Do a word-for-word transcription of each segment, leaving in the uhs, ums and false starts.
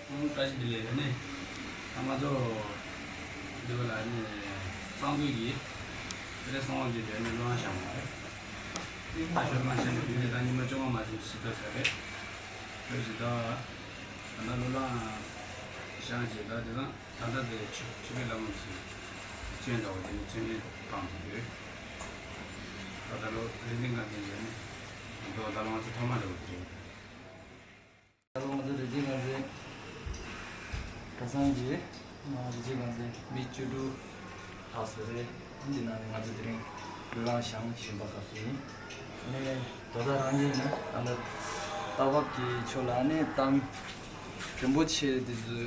བཀྲ་ཤིས་བདེ་ལེགས། ཨ་ནི་ད་ང་ཚོ་འདི་བ་ལ་ཨ་ནི་གཙང་པོའི་གི་དེ་རེ་གསང་བ་གི་དེ་ནི་ལོ་ན་ཤང་བ་རེད། ད་ཤོར་མ་ཤང་གི་དེ་ནི་ད་ཉི་མ་བཅོ་ལྔ་མ་ཟིན་སྲིད་ད་ས་རེད། བོད་ཀྱི་ད་ད་ན་ལོ་ལ་ཤང་གི་ད་དེ་དང་ད་ལྟ་དེ་ཆུ་ཆུ་བེད་ལ་མོ་ཚི་ཚོན་འདྲ་བ་དེ་ནི་ཚོན་ལས་བཏང་གི་ཡོད། ད་ད་ལོ་རེ་འཛིན་གང་དེ་ཡོད་ནི་ད་ད་ལོ་ང་ཚོ་ཐོག་མ་རེད་བ་དེ་རེད། ད་ལོ་ང་ཚོ་རེ་འཛིན་གང་རེད། ཁ་སང་གི་ང་རེ་འཛིན་གང་རེད་མི་བཅུ་དྲུག་ལྷག་ཙམ་རེད། འདི་ནང་ནས་ང་ཚོ་དེ་རིང་ལོ་ལ་ཤང་བཞིན་པ་སྐབས་སུ་ཡིན། ནས་དོ་ད་རང་ཉིད་ནི་ད་ལྟ་རྟ་བབས་ཀྱི་ཕྱོགས་ལ་ནི་གཏམ་རིན་པོ་ཆེ་དེ་ཚོ་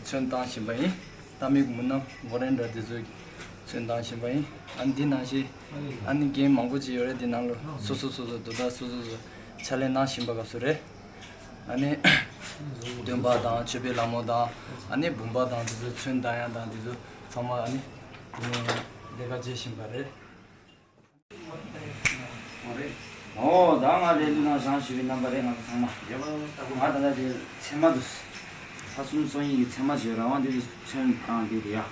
ཚོན་བཏང་བཞིན་པ་ཡིན། རྟ་མིག་མུན་ནག་མགོ་རན་འདྲ་དེ་ཚོ་ཚོན་བཏང་བཞིན་པ་ཡིན། ཨ་ནི་འདི་ནང་བཞིན་ཨ་ནི་རྒན་མང་པོ་ཅིག་ཡོད་རེད། འདི་ནང་ལོ་སོ་སོ་སོ་སོ་དོ་ད་སོ་སོ་སོ་ཕྱག་ལས་གནང་བཞིན་པ་སྐབས་སུ་རེད། ཨ་ནི་འདོན་པ་དང་མཆོད་པའི་ལྷ་མོ་དང་ཨ་ནི་བུམ་པ་དང་དེ་ཚོ་ཚོན་བཏང་ཡ་དང་དེ་ཚོ་ཚང་མ་ཨ་ནི་དེ་ནས་ལས་ཀ་བྱེད་བཞིན་པ་རེད། ཨོ་ད་ང་རེ་ལུས་དང་ཞང་ཞུ་བའི་རྣམ་པ་རེད། ང་ཚོ་ཚང་མ་ང་ད་ལྟ་དེ་ཚེར་མ་འདུག་ས་གསུམ་སོང་ཡིན་གྱི་ཚེར་མ་བྱོས་རང་དབང་དེ་དུས་ཚོན་བཏང་དེ་རེད་ཡ།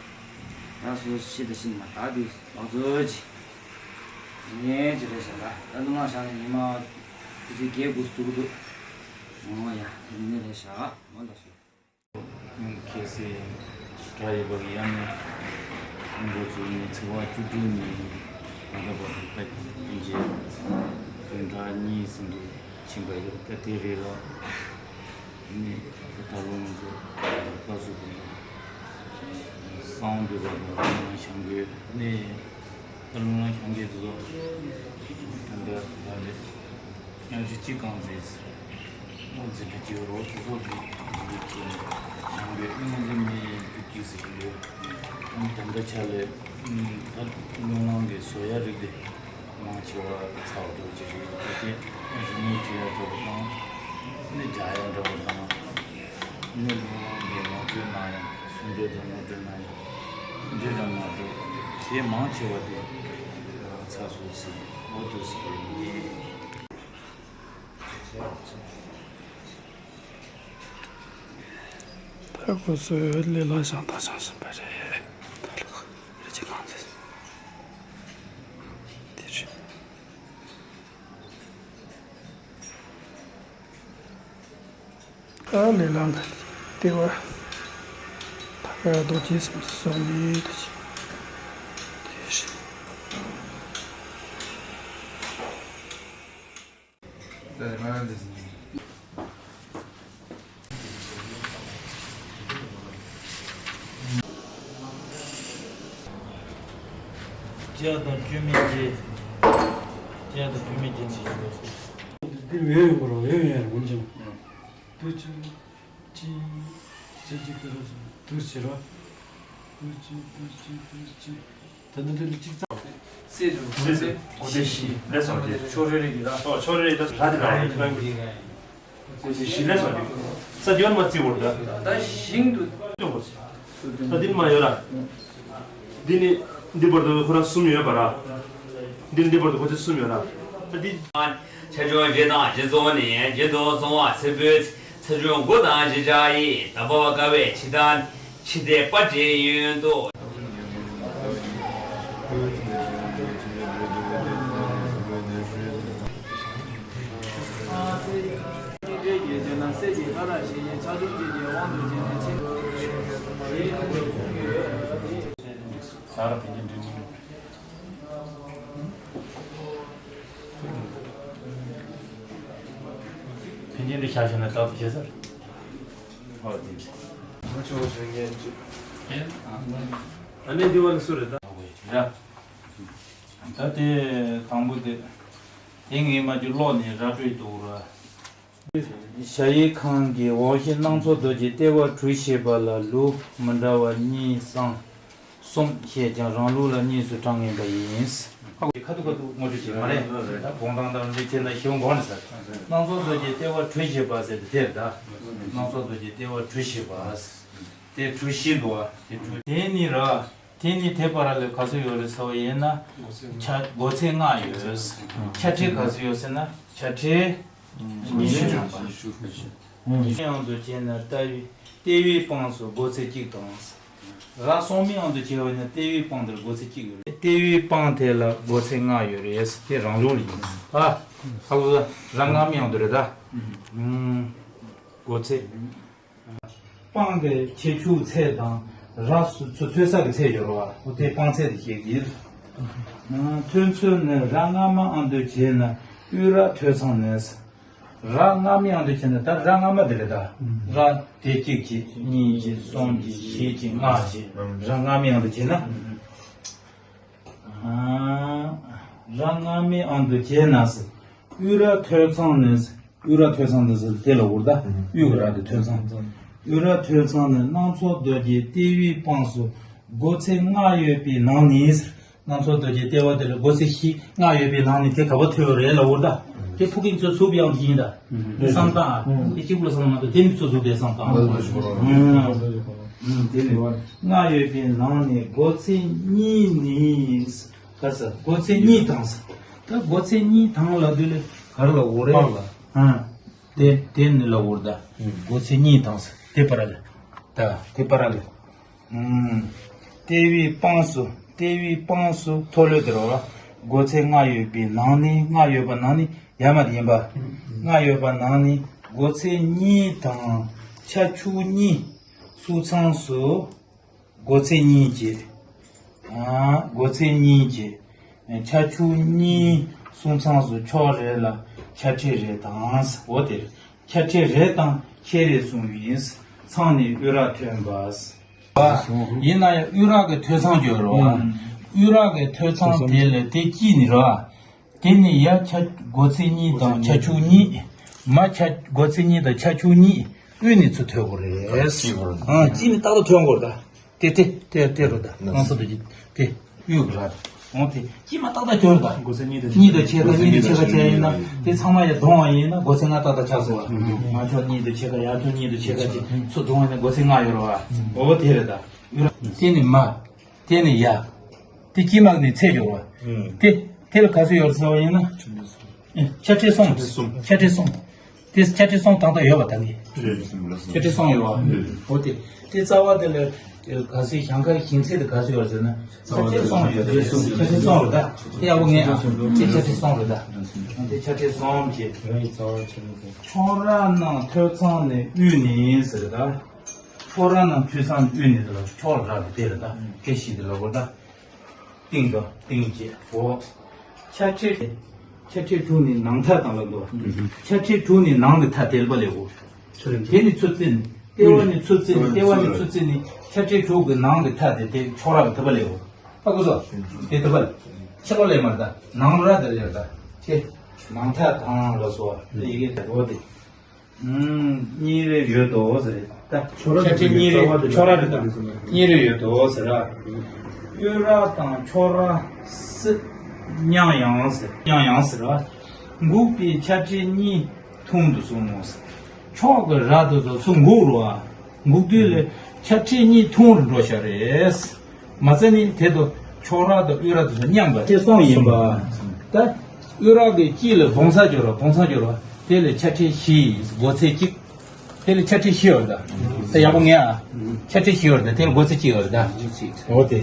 ད་སོ་སོ་ཤི་ད་ཤི་མ་ད་དེ་ལག་བཟོ་ཅི་ངས་ཅི་རེད་ཤག་ད་ད་ལུས་དང་ཞང་ནས་ཉི་མ་དེ་ཅི་རྒྱལ་དགོས་སུ་འདུག་གི་འདུག་ཨོ་ཡ་དེ་ནི་རེད་ཤག་ཨོ་ལགས་སོ། ཁ་སང་གྲྭ་ཡོད་པ་གི་ཡང་ནས་འགོ་བཙུགས་ནས་ཚེས་པ་བཅུ་དྲུག་ནས་ད་ལྟ་བར་དུ་ད་གིན་གྱི་བདུན་ཕྲག་གཉིས་ཙམ་རེ་ཕྱིན་པ་ཡོད། ད་དེ་རེད་ལ་ནས་ད་ལོ་ང་ཚོ་སྐབས་སུ་བབས་པ་གསང་བ་འདུས་པ་དང་ལུས་དང་ཞང་གི་ནས། ད་ལུང་ལ་ཤང་གི་དུ་ད་འདི་ད་རེད། ཡང་ཞིག་ཅི་གང་ཟེར། སྔོན་ཚེ་འདི་ཀྱི་རོ་དུ་སོགས་ཀྱི་འདི་ཀྱི་ཤང་གི་སྔོན་ཚེ་མི་རྒྱུ་ཀྱི་ཟེར་གྱི་ཡོད། ད་ལྟ་ཆ་ལས་ད་ལུང་ལང་གི་བཟོ་ཡ་རིགས་དེ་མང་ཆེ་བ་ཚ་བ་འགྲོ་ཀྱི་རེད། ད་དེ་ཡང་ཞིག་མི་བྲི་ཡ་འདྲ་བོ་དང་ནི་རྒྱག་ཡ་འདྲ་བོ་དང་ནི་ལུང་ལང་གི་ངོ་སྤྲོད་གནང་ཡ་སུ་འདྲ་དང་ངོ་སྤྲོད་གནང་ཡ། འདི་ལ་མ་གཏོགས་དེ་མང་ཆེ་བ་དེ་ཚ་སུ་སི་འོ་དུ་སི་ཡིན། ད་ཁོ་ཚོས་ལས་ལ་བྱང་དང་བྱང་བཞིན་པ་རེད། ད་ལོ་རེ་ཅི་གང་ཚེ་དེ་རེད། ཨ་ལེ་ལང་ལྟེ་བ་ད་ག་རྡོ་རྗེ་སེམས་སོགས་ནི་ད་ཅི་དེ་ཞིག་ལྕགས་དང་བཅོས་མའི་རྗེས། ལྕགས་དང་བཅོས་མའི་རྗེས་ནས་ཡོད། འདི་འོད་ཡོད་པ་རེད། འོད་ཡོད་ཡ་རེད། འོན་ཀྱང་། དུ་ཅི་ཅི་ཅི་ཅི་དུ་རུ་དུ་ཅི་རོ། དུ་ཅི་དུ་ཅི་དུ་ཅི། ད་ནི་དུ་ཅི་ཙམ། སེ་རུ་སེ་སེ་སེ་ཤི་ལས་སོང་དེ། ཆོ་རེ་རེ་གི་ར། ཨོ་ཆོ་རེ་རེ་ད་ར་དེ་ར་རེ་ཁྱེད་རང་གི། ཁོ་ཚོས་ཞི་ལས་སོགས་ཀྱི་ས་དེ་ཡོད་མ་བརྩི་བར་ད། ད་ཞིང་དུ་སྟོན་དགོས། ད་འདི་ནི་མ་ཡོད་ར། འདི་ནི་འདི་བར་དུ་ཁོ་ར་གསུམ་ཡོད་པ་ར། འདི་ནི་འདི་བར་དུ་ཁོ་ཚོས་གསུམ་ཡོད་ར། ད་འདི། ཆ་ཆུང་བཞི་དང་བཞི་བཟུང་ནས་བཞི་དུ་སོང་བ་ཚེ་འཕོས། ཆ་ཆུང་དགུ་དང་བཞི་ཆ་ཡིས་ད་བབ་དཀའ་བས་འཆི་ལྟར། འཆི་ལྟས་དཔའ་བྲལ་ཡུན་དུ། ཕན་ཆད་འདི་བཞག་བཞག་ན་རྟག་ཏུ་བྱེད་ས་རེད། ཨོ་དེ་ཨ་ནི་འདི་བ་ནི་སུ་རེད་ད། ད་དེ་དང་པོ་དེ། དེ་ངའི་མ་གྱུར་ཀློག་ནས་ར་སྤྲོད་འདུག་ར། གཞལ་ཡས་ཁང་གི་འོག་གཞི་སྣང་ཚོགས་རྡོ་རྗེ་ལྟེ་བ་གྲུ་བཞི་པ་ལ་ལུགས་མི་འདྲ་བ་གཉིས་སམ་གསུམ་བཤད་ཀྱང་རང་ལུགས་ལ་གཉིས་སུ་གྲངས་ངེས་པ་ཡིན། ཁ་ཐུག་ཁ་ཐུག་ངོ་སྤྲོད་བྱེད་མ་རེད། ད་བོང་ཐང་དང་འདི་བྱས་ན་ཞེའུ་འགོག་ནི་ཟེར། སྣང་ཚོགས་རྡོ་རྗེ་ལྟེ་བ་གྲུ་བཞི་པ་ཟེར་ཏེ་དེར་ད། སྣང་ཚོགས་རྡོ་རྗེ་ལྟེ་བ་གྲུ་བཞི་པ། དེ་གྲུ་བཞི་འདུག་བ། དེ་གྲུ་དེ་ནི་ར། དེ་ནི་དེ་བར་ལ་ག་ཚོད་ཡོད་རེད་ཟེར་བ་ཡིན་ན། ཆ་སྒོ་ཚད་ལྔ་ཡོད། ཆ་ཁྲི་ག་ཚོད་ཡོད་ཟེར་ན་ཆ་ཁྲི་ཉི་ཤུ་ཐམ་པ། ཡང་དུ་བྱས་ན་ལྟ་བའི་ལྟེ་བའི་སྤང་སུ་སྒོ་ཚད་གཅིག་དང་། ར་སོང་མའི་ཡང་དུ་བྱས་པ་ཡིན་ན་ལྟེ་བའི་སྤང་དེར་སྒོ་ཚད་གཅིག་ཡོད་རེད། ལྟེ་བའི་སྤང་དེ་ལ་སྒོ་ཚད་ལྔ་ཡོད་རེད། དེ་རང་ལུགས་ལ་ཡིན། ཨ། ཧ་གོ་སོང་། ར་སྔ་མའི་ཡང་དུ་རེད་ད། ཨུམ། སྒོ་ཚད། སྤང་གི་ཁྱད་ཆོས་ཚད་དང་ར་སུ་ཚོད་ས་གི་ཚད་ཡོད་རེད་བ། འོ་དེ་སྤང་ཚད་དེ་བཤད་ཀྱི་ཡིན། ཐོན་ཚུལ་ནི་ར་སྔ་མ་ཨང་དུ་བྱས་ན་དབུས་ར་ཐོས་ཚང་ནས། ར་སྔ་མའི་ཨང་དུ་བྱས་ན་ད་ར་སྔ་མ་དེ་རེད་ད། ར་དེ་གཅིག་གཅིག་གཉིས་གཅིག་གསུམ་གཅིག་བཞི་གཅིག་ལྔ་གཅིག་ར་སྔ་མའི་ཨང་དུ་བྱས་ན། ར་སྔ་མའི་ཨང་དུ་བྱས་ན་ཟེར། དབུས་ར་ཐོས་ཚང་ནས། དབུས་ར་ཐོས་ཚང་དུ་ཟེར་དེ་ལ་འུར་ད། དབུས་ཀྱི་ར་དེ་ཐོས་ཚང་། དབུས་ར་ཐོས་ཚང་ནས་སྣང་ཚོགས་རྡོ་རྗེ་ལྟེ་བའི་སྤང་སུ་སྒོ་ཚད་ལྔ་ཡོད་པའི་ནང་ནས་ཟེར། སྣང་ཚོགས་རྡོ་རྗེ་ལྟེ་བ་དེ་ལ་སྒོ་ཚད་བཞི་ལྔ་ཡོད་པའི་ནང་ནས་དེ་ག་པར་ཐོན་ཡོད་རེད་ལ་འུར་ད། དེ་ཕུག་གིན་ཚོ་ཚུགས་པའི་ཨང་དུ་ཡིན་ད། བསམ་སྟངས་ཨ། དེ་གཅིག་པུ་ལ་བསམ་མ་གཏོགས་དེ་ནི་ཚོ་ཚུགས་དེ་བསམ་སྟངས། ཨ། དེ་ནི་ལྔ་ཡོད་པའི་ནང་ནས་སྒོ་ཚད་གཉིས་ནི། ག་ས་སྒོ་ཚད་གཉིས་དང་ས། ད་སྒོ་ཚད་གཉིས་དང་ལ་དུས་ལ་གར་ལ་འོ་རེད་ལ། ཨ། དེ་དེ་ནི་ལ་འོར་ད། སྒོ་ཚད་གཉིས་དང་ས་དེ་པར་ལ། ད་དེ་པར་ལ། ལྟེ་བའི་སྤང་སུ་ལྟེ་བའི་སྤང་སུ་མཐོ་ལོས་དེ་རོ་ལ། སྒོ་ཚད་ལྔ་ཡོད་པའི་ནང་ནས་ལྔ་ཡོད་པ་ནང་ནས་ཡར་མར་ཡིན་པ། ལྔ་ཡོད་པ་ནང་ནས་སྒོ་ཚད་གཉིས་དང་ཆ་ཆུ་གཉིས་སུ་ཚང་སུ། སྒོ་ཚད་གཉིས་ཀྱི། ཨ། སྒོ་ཚད་གཉིས་ཀྱི། ཆ་ཆུ་གཉིས་སུ་ཚང་སུ་ཕྱོགས་རེ་ལ་ཆ་ཁྲི་རེ་དང་། འོ་དེར་ཆ་ཁྲི་རེ་དང་ཁྱེད་རེ་གསུངས་ཡིན། ཚང་ནས་དབུས་ར་ཐོན་པ། ཡིན་ན་ཡང་དབུས་ར་གི་ཐོས་ཚང་བརྗོད་རོ། དབུས་ར་གི་ཐོས་ཚང་དེ་ལ་དེ་གཅིག་ནི་རོ། དེ་ནི་ཡ་ཆ་སྒོ་ཚད་གཉིས་དང་ཆ་ཆུ་གཉིས། མ་ཆ་སྒོ་ཚད་གཉིས་དང་ཆ་ཆུ་གཉིས་དབུས་ནས་ཚུར་ཐོན་དགོས་རེད། ཨ། གཅིག་ནི་ཏག་ཏག་ཐོན་དགོས་རེད་ད། དེ་དེ་དེ་དེ་རེད་ད། ང་ཚོ་དེ་དེ་དབུས་ཀྱི་ར་ད། འོང་དེ་གཅིག་མ་ཏག་ཏག་ཐོན་རེད་ད། སྒོ་ཚད་གཉིས་དང་གཉིས་དང་ཕྱེད་ཀ་གཉིས་དང་ཕྱེད་ཀ་བྱས་ཡིན་ན་དེ་ཚང་མ་ཡ་བསྡོམས་པ་ཡིན་ན་སྒོ་ཚད་ལྔ་ཏག་ཏག་ཆགས་སོང་བ། ང་ཕྱོགས་གཉིས་དང་ཕྱེད་ཀ་ཡར་ཕྱོགས་གཉིས་དང་ཕྱེད་ཀ་ཅིག་ཚུར་བསྡོམས་ཡིན་ན་སྒོ་ཚད་ལྔ་ཡོད་རེད་བ། འོ་དེ་རེད་ད། དེ་ནི་མ། དེ་ནི་ཡ། དེ་དཀྱིལ་མ་ནི་ཚད་ཡོད་རེད་བ། དེ་དེ་ལ་ག་ཚོད་ཡོད་རེད་ཟེར་བ་ཡིན་ན། ཆ་ཁྲི་གསུམ། ཆ་ཁྲི་གསུམ། དེ་ཆ་ཁྲི་གསུམ་དང་ད་ཡོད་པ་ད་ངེས། ཆ་ཁྲི་གསུམ་ཡོད་བ། འོ་དེ་དེ་རྩ་བ་དེ་ལ་ག་ཚོད་ཞང་ཁ་ཞིང་ཚད་དེ་ག་ཚོད་ཡོད་རེད་ཟེར་ན། ཆ་ཁྲི་གསུམ་ཡོད་རེད། ཆ་ཁྲི་གསུམ་རེད་ད། དེ་ཡག་པོ་ངེས་ཨ། དེ་ཆ་ཁྲི་གསུམ་རེད་ད། དེ་ཆ་ཁྲི་གསུམ་གྱི། ཕྱོགས་ར་རྣམས་ཐོས་ཚང་ནས་དབུས་ནས་ཟེར་ད། ཕྱོགས་ར་རྣམས་ཐོས་ཚང་དབུས་ནས་ལ་ཕྱོགས་ར་གི་དེ་ལ་ད་སྐད་ཤིག་དེ་ལ་གོ་ད། སྟེང་དང་སྟེང་བཅས་འོ། ཆ་ཁྲི། ཆ་ཁྲི་དྲུག་ནི་ནང་མཐའ་དང་ལ་འདུག་ཆ་ཁྲི་དྲུག་ནི་ནང་གི་མཐའ་དེ་ལ་པ་ལས་འོ། དེ་ནི་ཚུར་བརྩིས་ནི་ལྟེ་བ་ནི་ཚུར་བརྩིས་ནི་ལྟེ་བ་ནི་ཚུར་བརྩིས་ནི་ཆ་ཁྲི་དྲུག་གི་ནང་གི་མཐའ་དེ་དེ་ཕྱོགས་ར་གི་ཐུབ་པ་ལས་འོ། ཧ་གོ་སོང་། དེ་ཐུབ་པ་ལས། ཕྱི་ལོགས་ལས་མར་ད་ནང་ར་དེ་ལས་ད་ཁྱེད་ནང་མཐའ་དང་ལ་སོགས་ཡི་གེ་དེ་འོ་དེ། གཉིས་རེ་ཡོད་དོ་ཟེར། ད་ཕྱོགས་ར་ཆ་ཁྲི་གཉིས་རེ་ཕྱོགས་ར་རེ་དང་གཉིས་རེ་ཡོད་དོ་ཟེར་ར། དབུས་ར་དང་ཕྱོགས་ར་སྲིད་མཉམ་ཡང་ཟེར། མཉམ་ཡང་ཟེར་ར། འགུགས་པའི་ཆ་ཁྲི་གཉིས་ཐུང་དུ་གསུངས་ནོ་ཟེར། ཕྱོགས་ཀྱི་ར་དེ་ཚོ་ཚུར་འགུགས་རོ། འགུགས་དུས་ལ་ཆ་ཁྲི་གཉིས་ཐུང་རུ་འགྲོ་ཤ་རེད། མ་ཚད་ནི་དེ་དུ་ཕྱོགས་ར་དང་དབུས་ར་དེ་ཚོ་མཉམ་པ་ཆ་ཁྲི་གསུམ་ཡིན་པ། ད་དབུས་ར་གི་དཀྱིལ་ལ་བོང་ས་སྦྱོར་བ་བོང་ས་སྦྱོར་བ་དེ་ལ་ཆ་ཁྲི་བཞི་སྒོ་ཚད་གཅིག་དེ་ལ་ཆ་ཁྲི་བཞི་ཡོད་རེད་ད། ད་ཡག་པོ་ངེས་ཨ། ཆ་ཁྲི་བཞི་ཡོད་རེད་ད། དེ་ལ་སྒོ་ཚད་གཅིག་ཡོད་རེད་ད། འོ་དེ།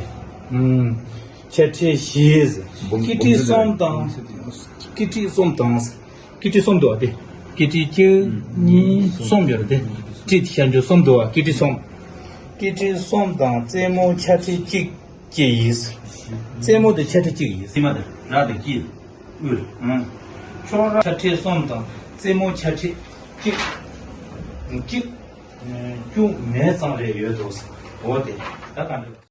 ཆ་ཁྲི་བཞི། ཀི་ཀྲི་གསུམ་དང་། ཀི་ཀྲི་གསུམ་དང་། ཀི་ཀྲི་གསུམ་འདུག་ཨ་དེ། ཀི་ཀྲི་གཅིག་གཉིས་གསུམ་ཡོད་རེད་དེ། ཀྲི་ཤ་འཇོ་གསུམ་འདུག་ཨ་ཀི་ཀྲི་གསུམ། ཀི་ཀྲི་གསུམ་དང་རྩེ་མོ་ཆ་ཁྲི་གཅིག་ཅེས་ཡིན། རྩེ་མོ་དེ་ཆ་ཁྲི་གཅིག་ཡིན། རྩེ་མ་དེ་ར་དེ་དཀྱིལ། དབུས། ཕྱོགས་ར་ཆ་ཁྲི་གསུམ་དང་རྩེ་མོ་ཆ་ཁྲི་གཅིག་གཅིག་བཅུ་མེད་ཙམ་རེ་ཡོད་འདུག་འོ་དེ་ད་ག་འདྲ།